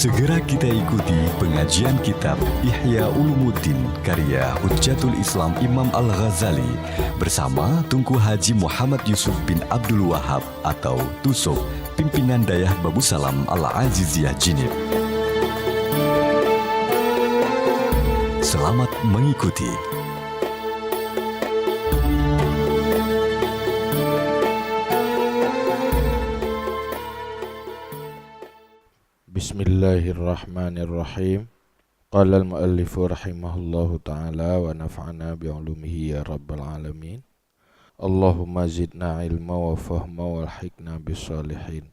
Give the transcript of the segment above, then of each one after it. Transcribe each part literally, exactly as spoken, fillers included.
Segera kita ikuti pengajian kitab Ihya Ulumuddin karya Hujjatul Islam Imam Al-Ghazali bersama Tunku Haji Muhammad Yusuf bin Abdul Wahab atau Tusok, pimpinan Dayah Babusalam Al-Aziziyah Jinib. Selamat mengikuti. Bismillahirrahmanirrahim. Qala al-muallifu rahimahullahu ta'ala wa nafa'ana bi ulumihi ya rabbal alamin. Allahumma zidna ilma wa fahma walhiqna bis salihin.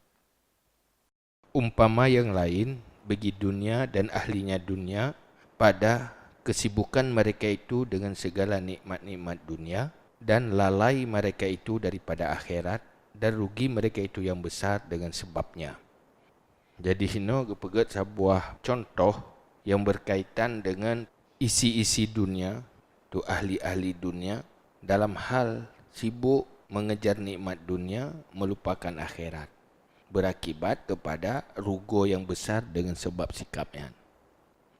Umpama yang lain bagi dunia dan ahlinya dunia pada kesibukan mereka itu dengan segala nikmat-nikmat dunia dan lalai mereka itu daripada akhirat dan rugi mereka itu yang besar dengan sebabnya. Jadi hino geupeugét sabuah contoh yang berkaitan dengan isi-isi dunia, tu ahli-ahli dunia dalam hal sibuk mengejar nikmat dunia melupakan akhirat, berakibat kepada rugoe yang besar dengan sebab sikap nyan.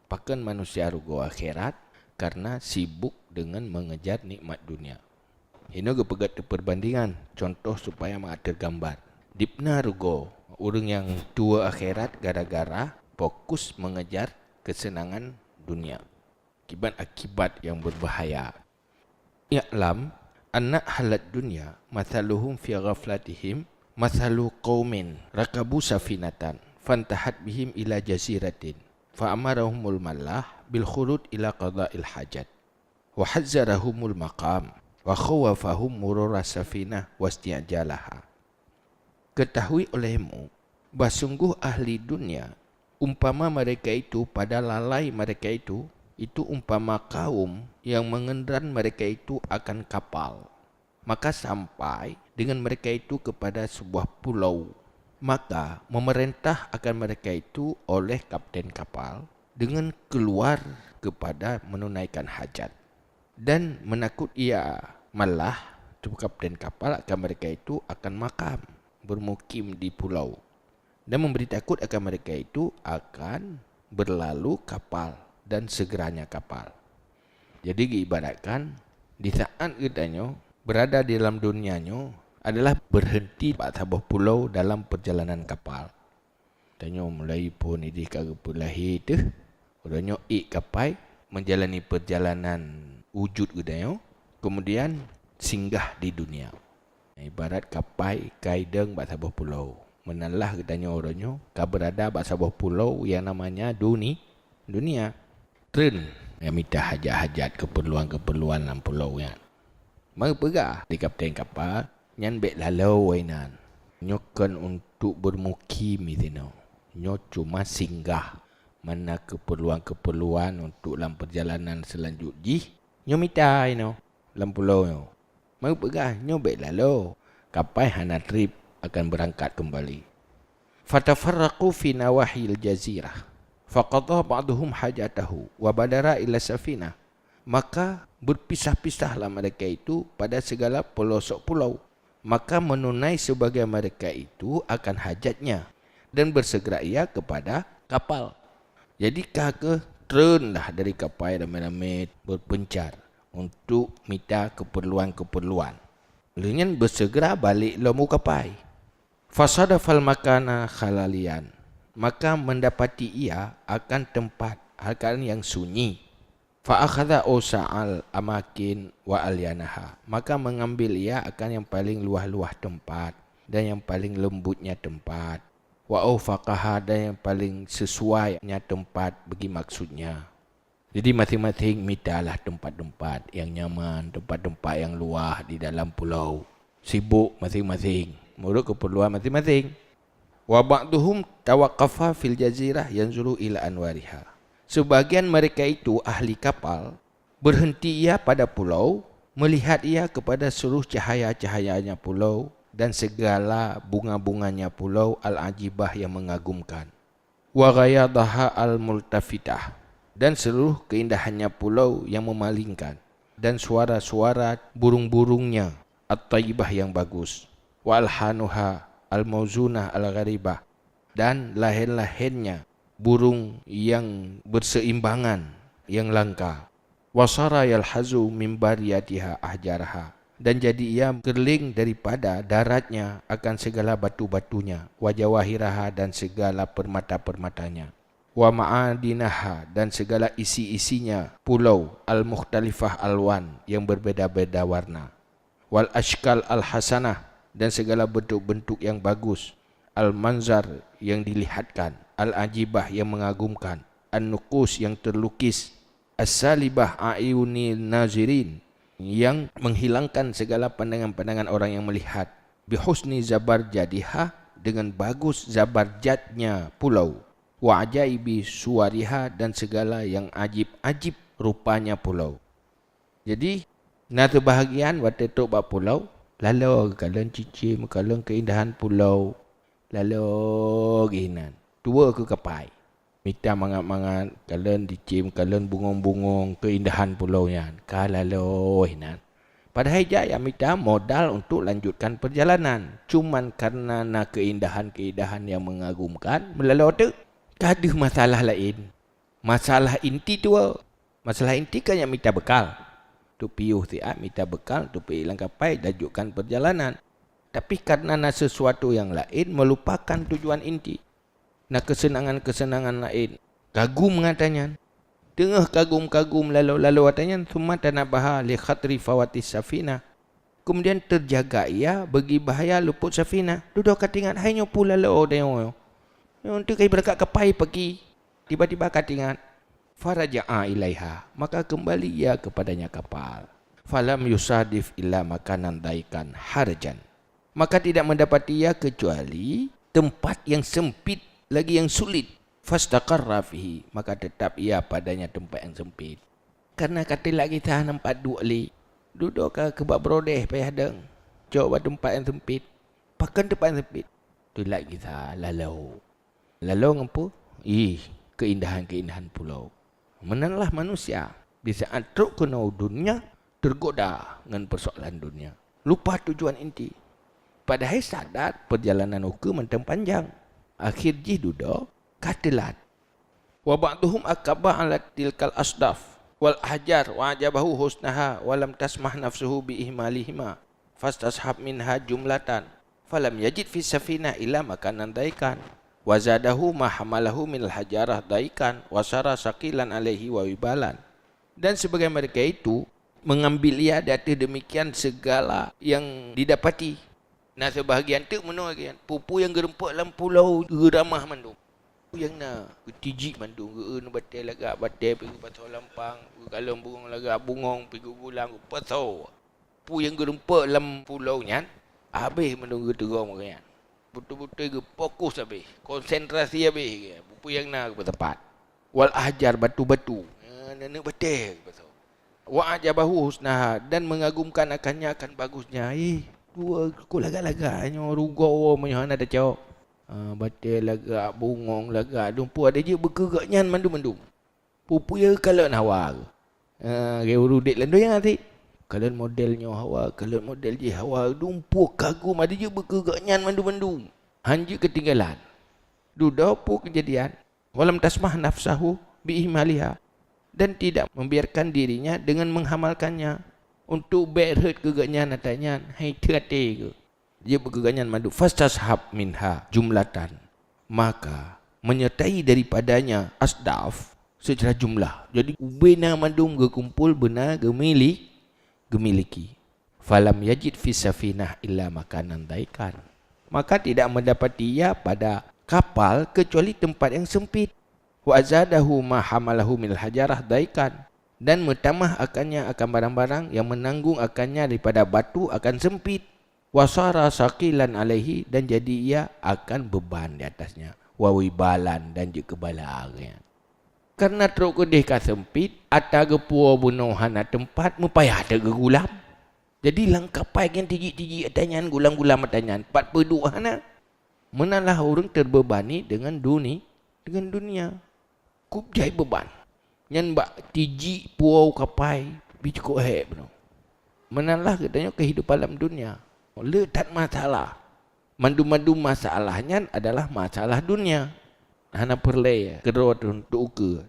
Pakon manusia rugoe akhirat? Karena sibuk dengan mengejar nikmat dunia. Hino geupeugét perbandingan, contoh supaya mangat teugambar. Dibna rugoe ureuëng nyang tuwoe akhirat gara-gara fokus mengejar kesenangan dunia. Akibat-akibat yang berbahaya. I'lam anna ahlad dunya mathaluhum fi ghaflatihim mathalu qaumin rakabu safinatan fantahat bihim ila jaziratin fa amarahumul mallah bil khurud ila qada'il hajat wa hazzarahumul maqam wa khawafahum murura safinah wasti'jalaha. Ketahui olehmu bahwa sungguh ahli dunia, umpama mereka itu pada lalai mereka itu, itu umpama kaum yang mengendran mereka itu akan kapal. Maka sampai dengan mereka itu kepada sebuah pulau. Maka memerintah akan mereka itu oleh kapten kapal dengan keluar kepada menunaikan hajat. Dan menakut ia malah tu kapten kapal akan mereka itu akan makam, bermukim di pulau, dan memberi takut akan mereka itu akan berlalu kapal dan segeranya kapal. Jadi diibaratkan di saat geutanyoe berada di dalam dunia nyoe adalah berhenti bak saboh pulau dalam perjalanan kapal. Tanyoe mulai phon idéh ka geupeulahé teuh, uroe nyoe ék kapai menjalani perjalanan wujud geutanyoe, kemudian singgah di dunia. Ibarat kapai ka idong bak saboh pulau. Meunan lah geutanyoe uroe nyoe ka beurada bak saboh pulau nyang namanya duni-, dunia. Treun nyang mita hajat-hajat, keperluan-keperluan lam pulau nyan. Meupeugah di kapten kapal, "Nyan bék laloe inan. Nyoe kon untuk bermukim disinoe. Nyoe cuma singgah. Mana keperluan-keperluan untuk lam perjalanan selanjut jih, nyoe mita inoe lam pulau nyoe." Meupeugah, "Nyoe bék laloe. Kapai hana treb akan beurangkat keumbali." Fatafarraqu fi nawahil jazirah. Faqadha ba'duhum hajatahu wa badara ila safinah. Maka berpisah-pisahlah mereka itu pada segala pelosok pulau. Maka menunai sebagian mereka itu akan hajatnya dan bersegera ia kepada kapal. Jadi ka keuh treunlah dari kapai ramé-ramé berpencar untuk mita keperluan-keperluan. Lheueh nyan bersegera balek lom u kapai. Fasadafal makana khalalian, maka mendapati ia akan tempat akan yang sunyi. Fa akhadha ausa'al amakin wa alyanaha, maka mengambil ia akan yang paling luah-luah tempat dan yang paling lembutnya tempat, wa aufaqaha, dan yang paling sesuainya tempat bagi maksudnya. Jadi masing-masing mitalah tempat-tempat yang nyaman, tempat-tempat yang luah di dalam pulau. Sibuk masing-masing, menurut keperluan masing-masing. Wa ba'duhum tawaqqafa fil jazirah yanzuru ila anwariha. Sebagian mereka itu ahli kapal, berhenti ia pada pulau, melihat ia kepada seluruh cahaya-cahayanya pulau dan segala bunga-bunganya pulau al-ajibah yang mengagumkan. Wa ghayadaha al-multafitah, dan seluruh keindahannya pulau yang memalingkan, dan suara-suara burung-burungnya at-thayyibah yang bagus, wa alhanuha al-mauzunah al-gharibah, dan lahen-lahennya burung yang berseimbangan, yang langka. Wa sara yalhazu min bariyatiha ahjaraha. Dan jadi ia keuling daripada daratnya akan segala batu-batunya, wa jawahiraha, dan segala permata-permatanya, wa ma'adinaha, dan segala isi-isinya pulau, al-mukhtalifah alwan, yang berbeda-beda warna, wal ashkal al-hasanah, dan segala bentuk-bentuk yang bagus, al-manzar, yang dilihatkan, al-ajibah, yang mengagumkan, an-nuqus, yang terlukis, as-salibah a'yunil nazirin, yang menghilangkan segala pandangan-pandangan orang yang melihat, bihusni zabarjadiha, dengan bagus zabarjadnya pulau, wa ajaibi suwariha, dan segala yang ajib-ajib rupanya pulau. Jadi, na seubahagian watée trok bak pulau, laloe geukalon cicém, kalon keuindahan pulau, laloe geuh inan, tuwoe keu kapai. Mita mangat-mangat, kalon cicém, kalon bungong-bungong, keuindahan pulau nyan, ka laloe inan. Padahai jak ya mita modal untuk lanjutkan perjalanan. Cuman karena na keuindahan-keuindahan yang mengagumkan, meulaloe teuk. Ka deuh masalah laén. Masalah inti tuwoe. Masalah inti kan nyang mita beukal. Untuk piôh siat mita beukal, untuk peuék lam kapai, lanjutkan perjalanan. Tapi karena na sesuatu yang laén meulupakan tujuan inti. Na keuseunangan-keuseunangan laén. Kagum ngon ata nyan. Teungoh kagum-kagum laloe-laloe ata nyan, summa tanabaha li khatri fawatis safinah. Kemudian teujaga ia bagi bahaya luput safinah. Dudoe ka teuingat, hai nyoe peue laloe tanyoe. Nyoe teuka beurangkat kapai pagi. Tiba-tiba ka teuingat. Faraja'a ilaiha, maka kembali ia kepadanya kapal. Falam yusadif illa makanan daikan harajan. Maka tidak mendapati ia kecuali tempat yang sempit lagi yang sulit. Fastaqarra fihi, maka tetap ia padanya tempat yang sempit. Karena ka teulat gisa nampat duek li. Dudoe ka keubah brodeh payah dong. Cok bak teumpat nyang seumpit. Pakon teumpat nyang seumpit? Teulat gisa laloe. Laloe ngon peue? Ih, keuindahan-keuindahan pulo. Meunan lah manusia. Di saát trok keunoe u dunia, teugoda ngon peusoalan dunia. Lupa tujuan inti. Padahai sadar peurjalanan ukeue mantong panjang. Akhé jih dudoe ka teulat. Wa ba'duhum aqaba ala tilkal asdaf wal ahjar wa ajabahu husnaha wa lam tasmah nafsuhu bi ihmalihima, fastashab minha jumlatan, falam yajid fi safinah illa makanan daikan, wa zadahu ma hamalahu minal hajarah daikan, wa sara saqilan alaihi wa wibalan. Dan sebagai mereka itu, mengambil ia di atas demikian segala yang didapati. Na seubahagian teuk meunoe lagée nyan, peue-peue nyang geurumpok lam pulo geuramah mandum. Peue nyang na, geutijik mandum, geu-eu batée lagak batée, pih geupasoe lampang, geukalon bungong lagak bungong, pih geugulang, geupasoe. Peue nyang geurumpok lam pulo nyan, habéh mandum geuteurong awaknyan. Beutôi-beutôi geufokus habéh, konsentrasi habéh, peue-peue nyang na geupeusapat. Wal ahjar, batu-batu, eh, neuneuk batée geupasoe. Wa ajabahu husnaha, dan mengagumkan akannya akan bagusnya. Ih, dua ku lagak-lagak nyoe rugoe meunyoe hana tacok. Ah, batée lagak, bungong lagak, dumpeue ada jeuet beukeugak nyan mandum-mandum. Peue-peue kalon hawa. Ah, gaya ureuëng udeb lam donya sit. Kalon model nyoe hawa, kalon model jih hawa, dumpeue kagum ada jeuet beukeugak nyan mandum-mandum. Han jeuet keutinggalan. Dudoe peue keujadian? Walam tasmah nafsahu bi ihmaliha, dan tidak membiarkan dirinya dengan menghamalkannya. Untuk bék rhot keu geuhnyan ata nyan, hai teuaté geuh. Jeuet beukeugah nyan mandum, fastashab minha jumlatan, maka menyertai daripadanya asdaf secara jumlah. Jadi ubena mandum geukumpul beuna geumili-, geumiliki. Falam yajid fi safinah illa makanan daikan. Maka tidak mendapati ia pada kapal kecuali tempat yang sempit. Wa zadahu ma hamalahu minal hajarah daikan. Dan meutamah akannya akan barang-barang yang menanggung akannya daripada batu akan sempit. Wa sara saqilan alaihi, dan jadi ia akan beban di atasnya. Wa wibalan, dan jeuet keu bala geuhnyan. Karena trok keudeh ka sempit, ata geupuwoe bunoe hana teumpat, meupayah that geugulam. Jadi lam kapai nyan tijik-tijik ata nyan, gulam-gulam ata nyan, pat peuduek hana. Meunan lah ureuëng teubebani deungon duni-, deungon dunia. Kub jai beuban. Nyan bak tijik puwoe kapai, bi cukôp hék bunoe. Meunan lah geutanyoe keuhidupan lam dunia. Le that masalah. Mandum-mandum masalah nyan adalah masalah dunia. Hana peureulée keudroe teuh untuk ukeue.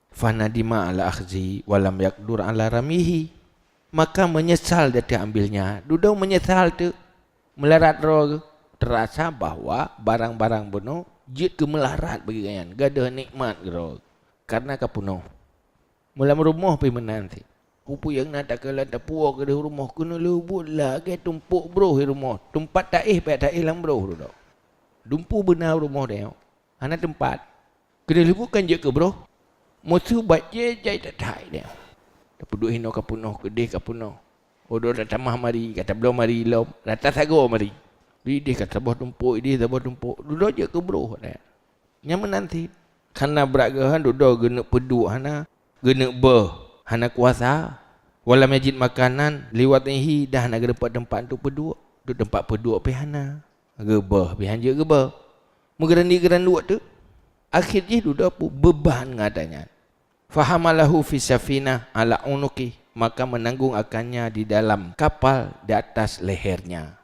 Fanadima ala akhzihi wa lam yaqdur ala ramihi. Maka menyesal dia teuambilnya. Dudoe menyesal teuh. Meularat droe geuh. Terasa bahwa barang-barang bunoe jeuet keu meularat bagi gobnyan. Gadôh nikmat keudroe. Karena ka peunoh. Meulam rumoh pih meunan cit. Peue-peue nyang na takalon tapuwoe keudéh rumoh keuneuk leubuet lagée tumpôk broh di rumoh. Teumpat taéh pih taéh lam broh dudoe. Dumpeue beuna rumoh tanyoe. Hana teumpat. Keudéh leubuet kan jeuet keu broh. Meuseu bak jih jai that-that tanyoe. Tapeuduek hinoe ka peunoh, keudéh ka peunoh. Udoe tatamah mari, ka tabloe mari lom. Rata sagoe mari. Idéh ka saboh tumpôk, idéh saboh tumpôk. Dudoe jeuet keu broh tanyoe. Nyan meunan cit. Hana brat geuh dudoe geuneuk peuduek hana, geuneuk beuh hana kuasa. Walam yajid makanan liwad'ihi, dah hana geudapat teumpat untuk peuduek. Untuk teumpat peuduek pih hana. Geubeuh pih hanjeuet geubeuh. Meugeurandi-geurandi teuh. Akhé jih dudoe pu-, beuban ngon ata nyan. Fahamalahu fi safinah ala unuqi, maka menanggung akannya di dalam kapal di atas lehernya.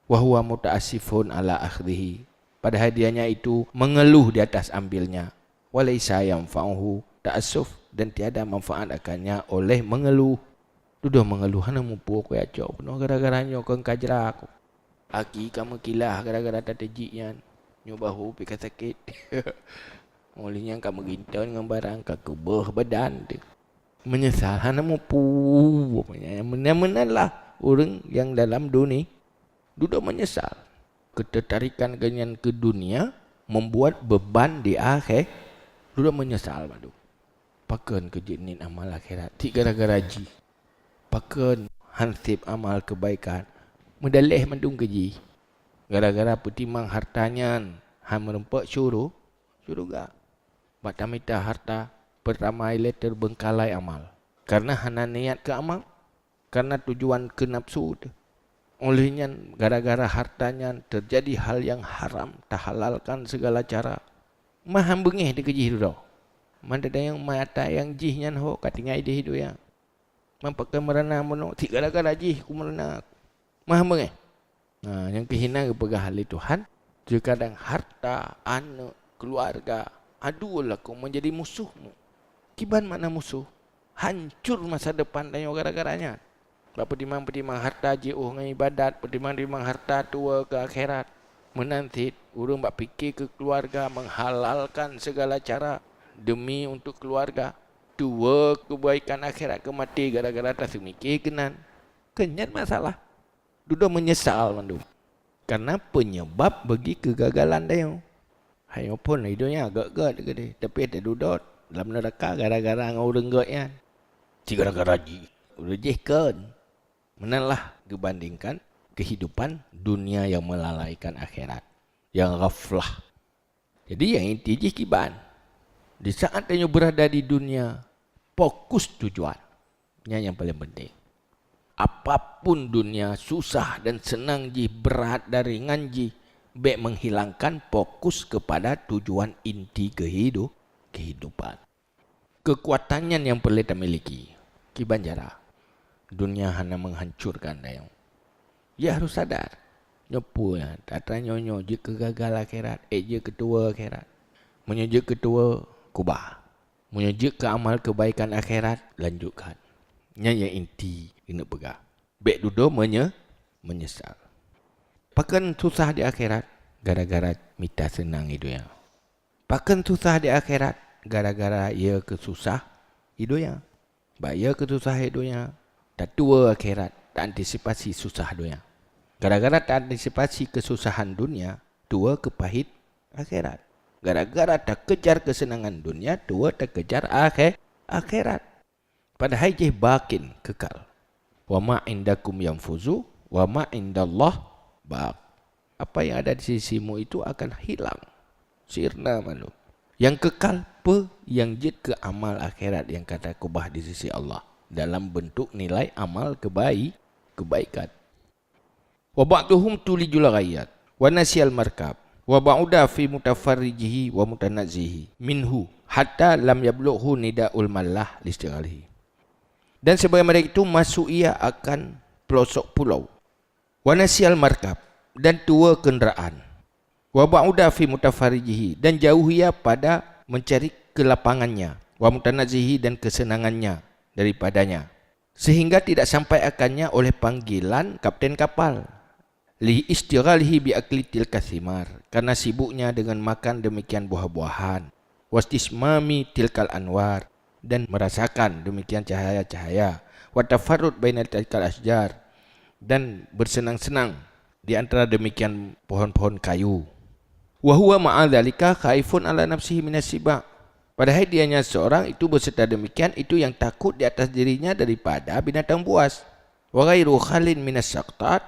Wa huwa muta'assifun ala akhdhihi. Padahal dianya itu mengeluh di atas ambilnya. Wa laisa yanfa'uhu ta'assuf, dan tiada manfaat akannya oleh mengeluh. Dudoe mengeluh hana muphom keu cok peunoh gara-gara nyoe kon ka jra aku. Aki ka meukilah gara-gara tateujiek nyan. Nyoe bahu pih ka sakét. Oleh nyan ka meuginton ngon barang ka keubeuh badan teuh. Menyesal hana muphom. Meunan-meunan lah ureuëng nyang dalam duni-, dudoe menyesal. Keuteutarikan geuhnyan keu dunia membuat beban di akhé-, dudoe menyesal mandum. Pakon keu jeuet niet amal akhirat? Cit gara-gara jih. Pakon hanseb amal keubaikan? Meudaléh mandum keu jih. Gara-gara peutimang harta nyan han meurumpok syuru-, syeuruga. Bak tamita harta, peutamai lé teubengkalai amal. Kareuna hana niat keu amal. Kareuna tujuan keu nafsu teuh. Óh lheueh nyan, gara-gara harta nyan teujadi hal nyang haram, tahalalkan sigala cara. Mah han beungéh dikeue jih dudoe. Mandum nyang mata nyang jih nyan ho ka tinggai di donya. Mah pakon meurana meunoe, cit gara-gara jih ku meurana. Mah han beungéh. Nah, nyang keuh hina geupeugah lé Tuhan, teukadang harta, aneuëk, keuluwarga, adulah kong meujadi musohmu. Kiban makna musoh? Hancor masa depan tanyoe gara-gara nyan. Bak peutimang-peutimang harta jiôh ngon iébadat, peutimang-timang harta tuwoe keu akhirat. Meunan cit, ureuëng bak pike keu keuluwarga meuhalalkan sigala cara deumi untuk keuluwarga, tuwoe keubaikan akhirat keu maté gara-gara taseumike keunan. Keu nyan masalah. Dudoe meunyeusal mandum. Kareuna peunyebab bagi keugagalan tanyoe. Hai nyoe phon di donya gét-gét keudeh, tapi teududoe lam neuraka gara-gara ngon ureuëng gét nyan. Cit gara-gara jih, ureuëng jih kon. Meunan lah geubandingkan keuhidupan dunia nyang meulalaikan akhirat, nyang ghaflah. Jadi nyang inti jih kiban. Di saat tanyoe beurada di dunia, fokus tujuan. Nyan nyang paleng penting. Apapun dunia susah dan seunang jih, brat dan ringan jih, bék meuhilangkan fokus keupada tujuan inti keuhidu-, keuhidupan. Keukuatan nyan nyang peureulée tamiliki. Kiban cara dunia hana meuhancurkan tanyoe. Ya harôh sadar, nyoe peue nyan, atra nyoe-nyoe jeuet keu gagal akhirat, ék jeuet keu tuwoe akhirat. Meunyoe jeuet keu tuwoe, kubah. Meunyoe jeuet keu amal keubaikan akhirat, lanjutkan. Nyan nyang inti keuneuk peugah. Bék dudoe meunye-, meunyeusal. Pakon susah di akhirat? Gara-gara mita seunang di donya. Pakon susah di akhirat? Gara-gara yö keu susah di donya. Bak yö keu susah di donya, tatuwoe akhirat, taantisipasi susah donya. Gara-gara taantisipasi keususahan dunia, tuwoe keu pahét akhirat. Gara-gara takeujar keuseunangan dunia, tuwoe takeujar akhé-, akhirat. Padahai jih bakin, keukal. Wa ma indakum yanfuzu, wa ma indallah baq. Apa yang ada di sisimu itu akan hilang, sirna mandum. Nyang keukal peue? Nyang jeuet keu amal akhirat nyang ka takeubah di sisi Allah dalam beuntuk nilai amal keubai-, keubaikan. Wa ba'duhum tulijul ghaiyat, wa nasiyal markab, wa ba'uda fi mutafarrijihi wa mutanazzihi minhu, hatta lam yablughu nidaul mallah listighalihi. Dan sebagaimana itu masuk ia akan pelosok pulau. Wa nasiyal markab, dan tuwoe keundaraan. Wa ba'uda fi mutafarrijihi, dan jauh ia pada mencari kelapangannya, wa mutanazzihi, dan kesenangannya daripadanya, sehingga tidak sampai akannya oleh panggilan kapten kapal. Li istighalihi bi akli tilka thimar, karena sibuknya dengan makan demikian buah-buahan, wastismami tilkal anwar, dan merasakan demikian cahaya-cahaya, wa tafarrud baina tilkal asjar, dan bersenang-senang di antara demikian pohon-pohon kayu. Wa huwa ma'a dzalika khaifun ala nafsihi minas siba. Padahal dianya seorang itu beserta demikian itu yang takut di atas dirinya daripada binatang buas. Wa ghairu khalin minas saqtat,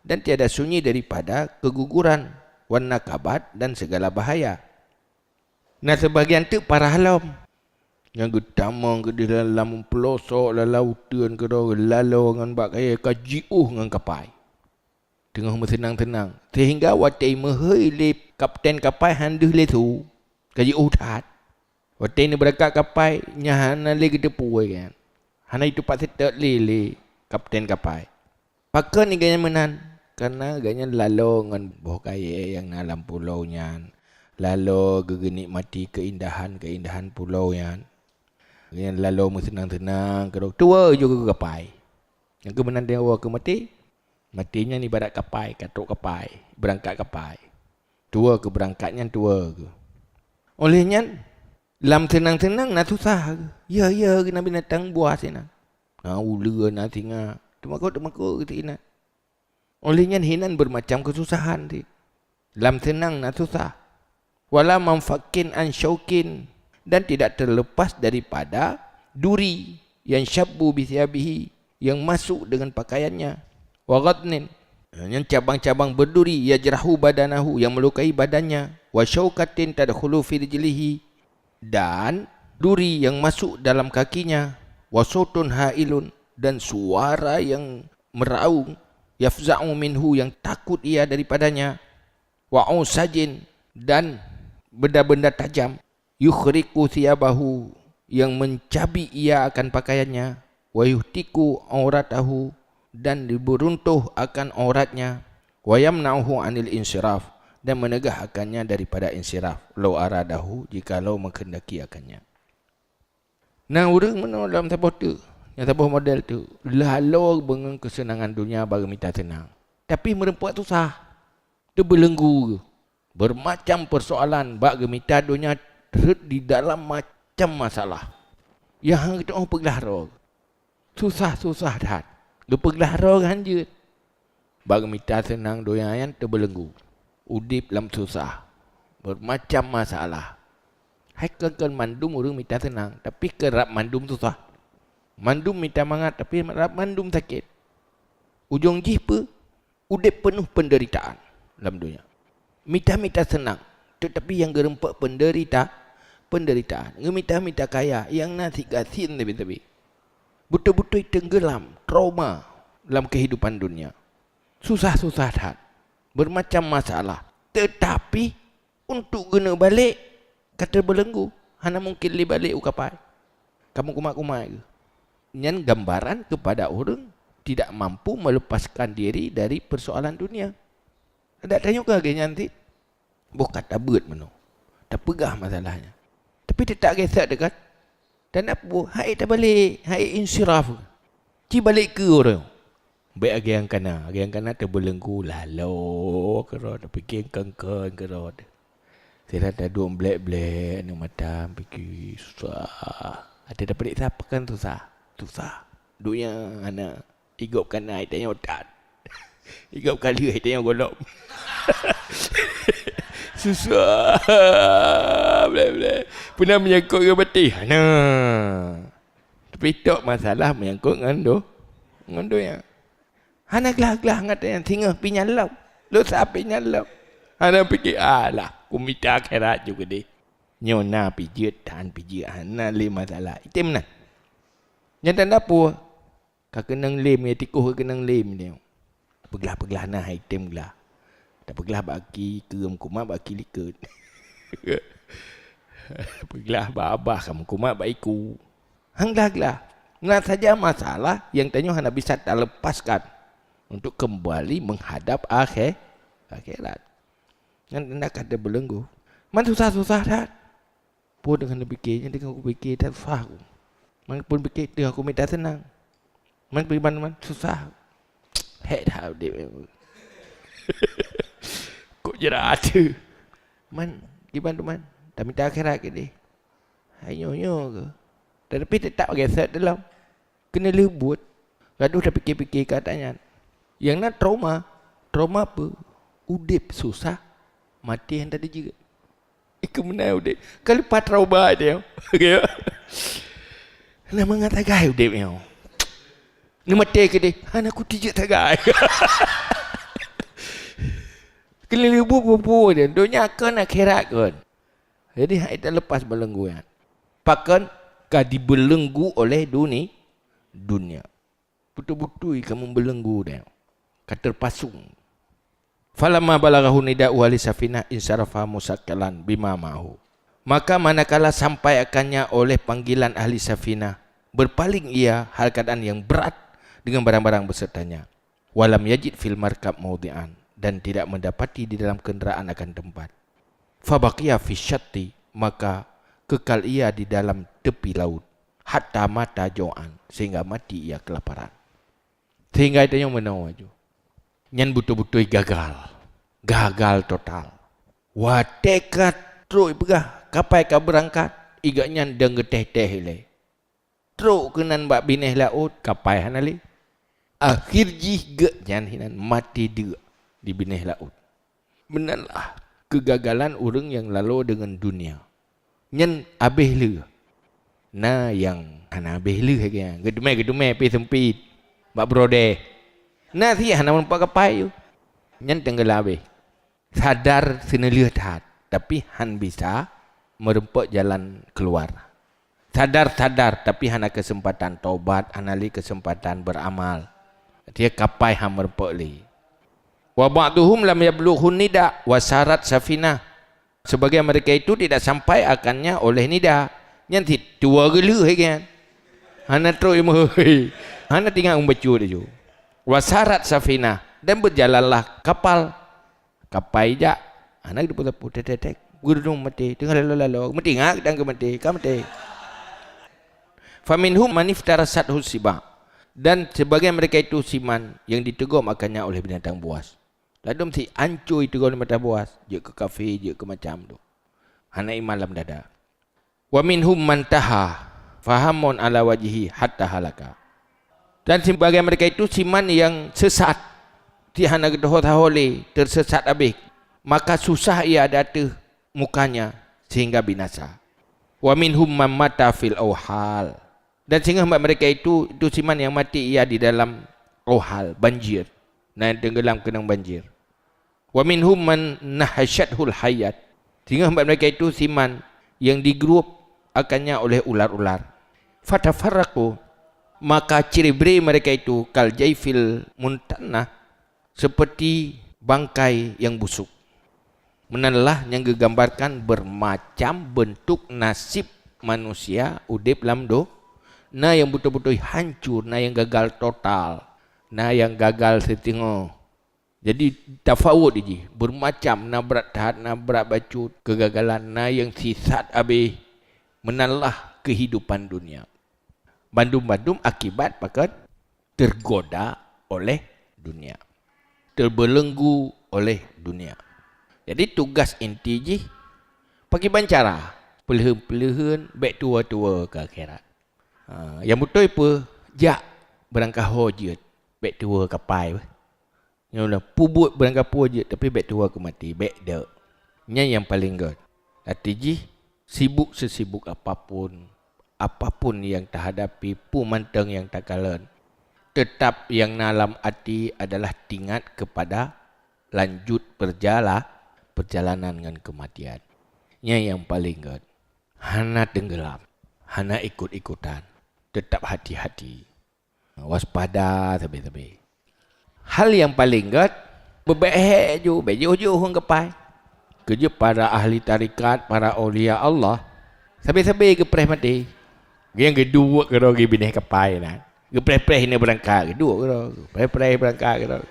dan tiada sunyi daripada keguguran, wan nakabat, dan segala bahaya. Nah, sebagian tu para halom. Nyang geutamong keudeh lam peulosok, lam lauteun keudroe, laloe ngon bak kayèe ka jiôh ngon kapai. Teungoh meuseunang-seunang, sehingga watèe meuhôi lé kapten kapai han deuh lé su, ka jiôh that. Watèe neubeurangkat kapai, nyan hana lé geuteupeue kan. Hana jitupat seutôt lé, lé kapten kapai. Pakon gobnyan meunan? Kareuna gobnyan laloe ngon boh kayèe nyang na lam pulo nyan, laloe geugeunikmati keuindahan-keuindahan pulo nyan. Gobnyan laloe meuseunang-seunang keudroe, tuwoe ju keu kapai. Nyang keu meunan tuwoe keu maté. Maté nyan ibarat kapai, ka trok kapai, beurangkat kapai. Tuwoe keu beurangkat nyan tuwoe keu. Óh lheueh nyan, lam seunang-seunang na susah keu. Ya, ya, keu na binatang buas inan. Na uleue, na singa. Teumakot-teumakot keu inan. Óh lheueh nyan hinan beumacam keususahan cit. Lam seunang na susah. Wala manfakin an syaukin, dan tidak terlepas daripada duri yang syabbu bi thiyabihi, yang masuk dengan pakaiannya. Wa ghadnin, yang cabang-cabang berduri, yajrahu badanahu, yang melukai badannya. Wa syaukatin tadkhulu fi rijlihi, dan duri yang masuk dalam kakinya. Wa sautun hailun, dan suara yang meraung, yafza'u minhu, yang takut ia daripadanya. Wa usajin, dan benda-benda tajam, yukhriqu thiyabahu, yang mencabik ia akan pakaiannya, wa yuhtiku auratahu, dan diberuntuh akan auratnya, wa yamna'uhu anil insiraf, dan menegah akannya daripada insiraf, lau aradahu, jikalau menghendaki akannya. Na ureuëng meunoe lam saboh teuk, nyang saboh model teuk, laloe beungon keuseunangan donya bak geumita seunang, tapi meureumpok susah, teubeulenggu, beurmacam peusoalan bak geumita donya rhot di dalam macam masalah. Nyang han geutu'oh peuglah droe. Susah-susah that. Geupeuglah droe han jeuet. Bak geumita seunang donya nyan teubeulenggu. Udeb lam susah. Beurmacam masalah. Hai kon-kon mandum ureuëng mita seunang, tapi keurab mandum susah. Mandum mita mangat, tapi rab mandum sakét. Ujong jih peue? Udeb peunoh peundeuritaan lam donya. Mita-mita seunang, teutapi nyang geurumpok peundeurita-, peundeuritaan. Ngeumita-mita kaya nyang na sit gasien sabe-sabe. Beutôi-beutôi teunggeulam, trauma lam keuhidupan donya. Susah-susah that, beurmacam masalah. Teutapi, untuk geuneuk balek, ka teubeulenggu, hana mungken lé balek u kapai. Ka meukumat-kumat geuh. Nyan gambaran keupada ureuëng tidak mampu melepaskan diri dari persoalan dunia. Adak tanyoe ka lagée nyan cit. Boh ka tabeuet meunoe, tapeugah masalah nyan. Tapi teutab gesek teuh kan. Dan apa? Hai tabalek, hai insiraf. Ci balek keu ureuëng. Bék agée nyang kana, agée nyang kana teubeulenggu laloe keudroe, tapike kon-kon keudroe. Sira taduek blek-blek aneuk mata, pike susah. Até tapeuriksa pakon susah. Susah. Donya hana. Igop kana hai tanyoe that. Igop kaleue hai tanyoe golom. Susah. Bleh-bleh. Peuna meunyangkot ngon bateh? Hana. Tapi tok masalah meunyangkot ngon do-, ngon donya. Hana glah-glah ngon tanyoe, singoh pih nyan lom. Lusa pih nyan lom. Hana pike, "Alah, kumita akhirat ju keudeh." Nyoe na pih jeuet, tan pih jeuet, hana lé masalah. Item na. Nyang tanda peue? Ka keunong lem, ya tikoh ka keunong lem nyoe. Peuglah-peuglah na hai tem glah. Tapeuglah bak aki keu meukumat bak aki likot. Peuglah bak abah ka meukumat bak iku. Han glah-glah. Na saja masalah nyang tanyoe hana bisa talepaskan untuk kembali menghadap akhé-, akhirat. Nyan tanda ka teubeuleunggu. Man susah-susah that. Peue teungoh neupike, nyan teungoh kupike that susah ku. Man peue pike teuh aku mita seunang. Man peue ban man susah. Hek that udeb. Kok jeurat teuh. Man, kiban tu man. Tamita akhirat keudeh. Hai nyoe-nyoe keuh. Tetapi teutap geusek dalam. Keuneulheueh buet. Gadoh tapike-pike keu ata nyan. Nyang na trauma. Trauma peue? Udeb susah, maté han teudeungoe. Ikeu meunan udeb. Ka leupah trauma dia. Okey. Na mangat sagai udeb nyoe. Neumaté keudeh. Hana kuteujeuet sagai. Keuneulheueh buet peue-peue dia. Donya kon akhirat kon. Jadi, hai teuleupah beuleunggu nyan. Pakon ka dibeuleunggu oleh duni-, dunia. Beutôi-beutôi ka meubeuleunggu dia. Ka teupasong. Falamma balaghahu nida'u ahli safinah insarafa musakkalan bima ma'ahu. Maka manakala sampai akannya oleh panggilan ahli safinah, berpaling ia hal keadaan yang berat dengan barang-barang besertanya. Walam yajid fil markab maudhi'an, dan tidak mendapati di dalam kenderaan akan tempat. Fabaqiya fi syatti, maka kekal ia di dalam tepi laut, hatta mata jau'an, sehingga mati ia kelaparan. Sehingga tanyoe meunoe laju. Nyan beutôi-beutôi gagal. Gagal total. Watée ka trok ipeugah kapai ka beurangkat, igak nyan dang geuteh-teh ilée. Trok keunan bak binéh laôt, kapai hana lé. Akhé jih geuh nyan hinan maté deuk di binéh laôt. Meunan lah keugagalan ureuëng nyang lalo deungon dunia. Nyan abéh lé. Na nyang hana abéh lé lagée nyan. Geuteumé-geuteumé pih seumpit bak brodée. Na sih hana meureumpok kapai yue. Nyan teunggeulam abéh. Sadar seuneulheueh that, tapi han bisa meureumpok jalan keuluar. Sadar-sadar, tapi hana keuseumpatan tobat, hana lé keuseumpatan beuramal. Dia kapai han meureumpok lé. Wa ba'duhum lam yablughu nida wa sarat safinah. Sebagian mereka itu tidak sampai akannya oleh nida. Nyan sit tuwo geuleuh lagée nyan. Hana trok ilmu. Hana tingat umbacut laju. Wa sarat safinah. Dan berjalanlah kapal. Kapai jak. Hana geuteupeue sapeue, tek, tek, tek. Geudong maté. Teungoh lalo-lalo. Meutingat dan geumaté. Ka maté. Faminhum man iftarasathu siba. Dan sebagian mereka itu siman yang diteugom akannya oleh binatang buas. Ladom sit ancôi teugom lé mata buas, jeuet keu kafé, jeuet keu macam tu. Hana iman lam dada. Wa minhum man taha, fahamun ala wajhi hatta halaka. Dan sibagian mereka itu siman nyang sesat, sit hana geuteuho-teuho lé, teusesat abéh, maka susah ia di ateueh mukanya sehingga binasa. Wa minhum man mata fil auhal. Dan singoh bak mereka itu, itu siman nyang maté ia di dalam auhal, banjir, na nyang teunggelam keunong banjir. Wa minhum man nahasyathul hayat. Singoh bak mereka itu siman nyang digeurôb akannya oleh ular-ular. Fatafarraqu, maka ciri-bri mereka itu kal jaifil muntannah, seperti bangkai yang busuk. Meunan lah nyang geugambarkan beumacam beuntuk naseb manusia udeb lam do-, na nyang beutôi-beutôi hancô, na nyang gagal total, na nyang gagal siteungoh. Jadi, tafawot jih, beumacam, na brat that, na brat bacut, keugagalan, na nyang sisat abéh. Meunan lah keuhidupan dunia. Bandum-bandum akibat pakon? Tergoda oleh dunia. Teubeuleunggu oleh dunia. Jadi tugas inti jih, pakriban cara? Peuleuheun-peuleuheun bék tuwo-tuwo keu akhirat. Ha, nyang beutôi peue? Jak beurangkaho jeuet, bék tuwo kapai beh. Nyoe na peubuet beurangkapeue jeuet, tapi bék tuwo keu maté, bék deuek. Nyan nyang paleng gét. Até jih, sibuk sesibuk apapun, apapun nyang tahadapi, peue mantong nyang takalon, teutap nyang na lam até adalah tingat keupada lanjut peurjala-, peurjalanan ngon keumatian. Nyan nyang paleng gét. Hana teunggelam, hana ikot-ikotan, teutap hati-hati. Waspada sabe-sabe. Hal nyang paleng gét, beubék hék ju, bék jiôh-jiôh ngon kapai. Keujeuet para ahli tarekat, para aulia Allah, sabe-sabe geupreh maté. Nyang geuduek keudroe geubinéh kapai nyan. Geupreh-preh ineuk beurangkat, geuduek keudroe. Geupreh-preh beurangkat keudroe.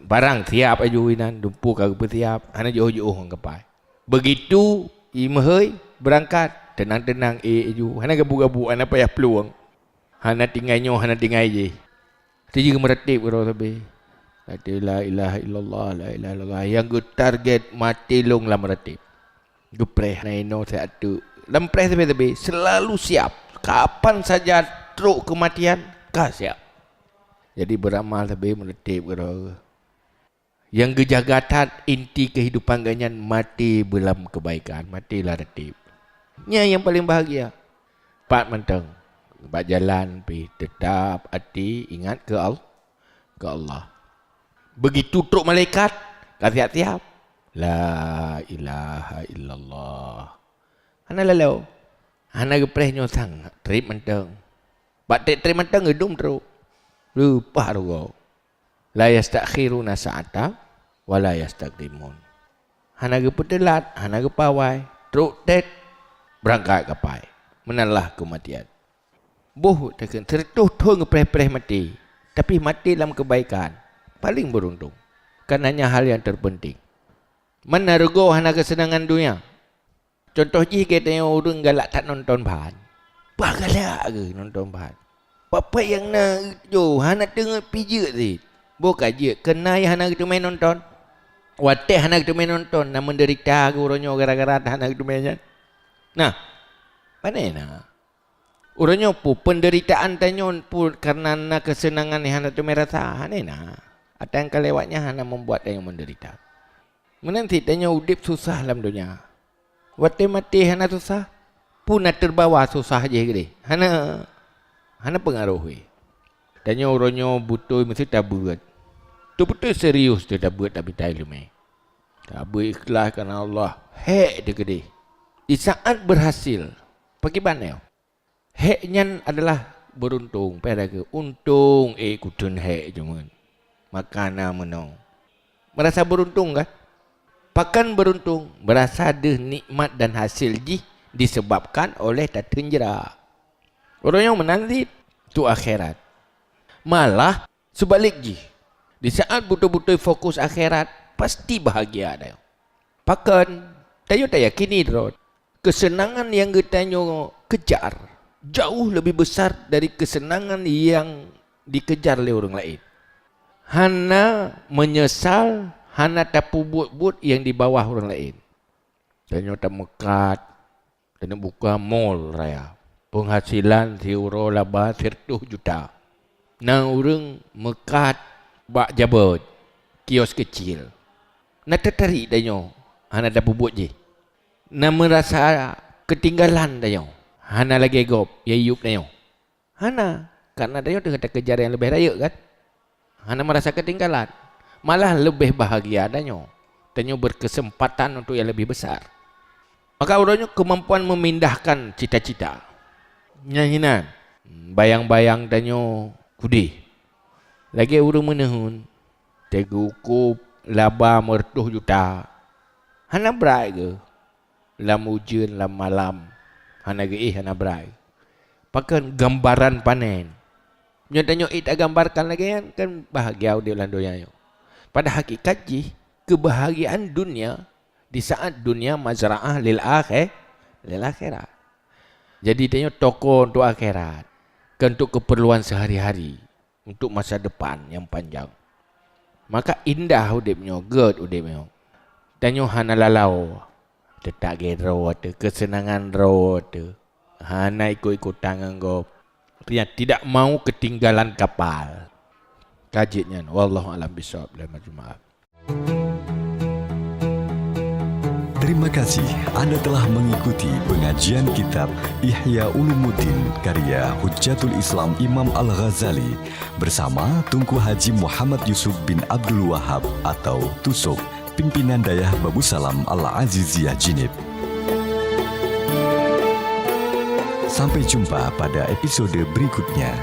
Barang siap aju inan, dumpeue ka geupeusiap, hana jiôh-jiôh ngon kapai. Begitu i meuhôi beurangkat, teunang-teunang ék aju, hana gabu-gabu, hana payah plueng, hana tinggai nyoe, hana tinggai jih. Teujeuet meuratéb keudroe sabé. Maté la ilaha illallah, la ilaha illallah. Nyang geutarget maté lôn lam meuratéb. Geupreh na inoe siat teuk. Lam preh sabé-sabé, selalu siap. Kapan saja trok keumatian, ka siap. Jadi beuramal sabé meuratéb keudroe. Nyang geujaga that inti keuhidupan geuhnyan maté beulam keubaikan, maté lam ratéb. Nyan nyang paleng bahagia. Pat mantong, bak jalan pih teutab até ingat keu Al-, keu Allah. Begitu trok malaikat, ka siap-siap. La ilaha illallah. Hana laloe. Hana geupreh nyoe sang treb mantong. Bak treb-treb mantong geudum trok. Leupah rugoe. La yastakhiruna sa'ata wa la yastaqdimun. Hana geupeuteulat, hana geupawai, trok tét beurangkat kapai. Meunan lah keumatian. Boh takheun sireutoh thon geupreh-preh maté, tapi maté lam keubaikan, paleng beuruntung. Kan hanya hal nyang terpenting. Mana rugoe hana keuseunangan donya. Cuntoh jih geutanyoe ureuëng galak that nonton ban. Bah galak geuh nonton ban. Peue-peue nyang na jih hana teungeut pih jeuet cit. Boh ka jeuet, keuhai hana geuteumé nonton. Watée hana geuteumé nonton, na meudeurita geuh uroe nyoe gara-gara hana geuteumé nyan. Nah, pane na? Uroe nyoe peue peundeuritaan tanyoe peue kareuna na keuseunangan nyang hana teumé rasa? Hana na. Ata nyang ka lewat nyan hana membuat tanyoe meudeurita. Meunan cit tanyoe udeb susah lam donya. Watée maté hana susah, peue na teubawa susah jih keudeh? Hana, hana peungaroh wéh. Tanyoe uroe nyoe beutôi meusti tabeuet. Teubeutôi serius teutabeuet tamita iéleumé. Tabeuet ikhlaih kareuna Allah, hék teukeudeh. Di saat beurhasil, pakriban nyoe? Hék nyan adalah beuruntung, peue lagée untông ék kuteun hék jeumeun. Maka na meunoe. Meurasa beuruntung kan? Pakon beuruntung? Meurasa deuh nikmat dan hasil jih disebabkan oleh tateun jra. Ureuëng nyang meunan cit tu akhirat. Malah seubalek jih, di saat beutôi-beutôi fokus akhirat, pasti bahagia tanyoe. Pakon? Tanyoe tayakini droe, keuseunangan nyang geutanyoe kejar jauh leubeh besar dari keuseunangan nyang dikejar lé ureuëng laén. Hana meunyeusal, hana tapeubuet-buet nyang di bawah ureuëng laén. Tanyoe tameukat, tanyoe buka mall raya. Peunghasilan siuroe laba sireutoh juta. Na ureuëng meukat bak jabeuet, kios keucil. Na teutarek tanyoe hana tapeubuet jih. Na meurasa keutinggalan tanyoe, hana lagée gob nyang yueb tanyoe. Hana, kareuna tanyoe teungoh takejar nyang leubeh rayeuk kan? Hana meurasa keutinggalan. Malah leubeh bahagia tanyoe. Tanyoe beurkeuseumpatan untuk nyang leubeh besar. Maka uroe nyoe keumampuan meumindahkan cita-cita. Nyan hinan, bayang-bayang tanyoe keudeh. Lagée ureuëng meuneuheun, teugeukôb laba meureutoh juta. Hana brat geuh. Lam ujeuen, lam malam, hana geuéh, hana brai. Pakon gambaran panen. Nyoe tanyoe ék tagambarkan lagée nyan, kan bahagia udeb lam donya nyoe. Pada hakikat jih, keubahgiaan dunia di saat dunia mazraah lil akhir, lil akhirat. Jadi tanyoe toko untuk akhirat, kon untuk keperluan sehari-hari. Untuk masa depan nyang panjang. Maka indah udeb nyoe, gét udeb nyoe. Tanyoe hana lalau, teutak gét droe teuh, keuseunangan droe teuh. Hana ikot-ikotan ngon gob. Artinya tidak mau ketinggalan kapal. Ka jeuet nyan, wallahu a'lam bishawab. Lheuh maaf. Terima kasih Anda telah mengikuti pengajian kitab Ihya Ulumuddin karya Hujjatul Islam Imam Al-Ghazali bersama Tunku Haji Muhammad Yusuf bin Abdul Wahab atau Tusok, Pimpinan Dayah Babusalam Al-Aziziyah Jinib. Sampai jumpa pada episode berikutnya.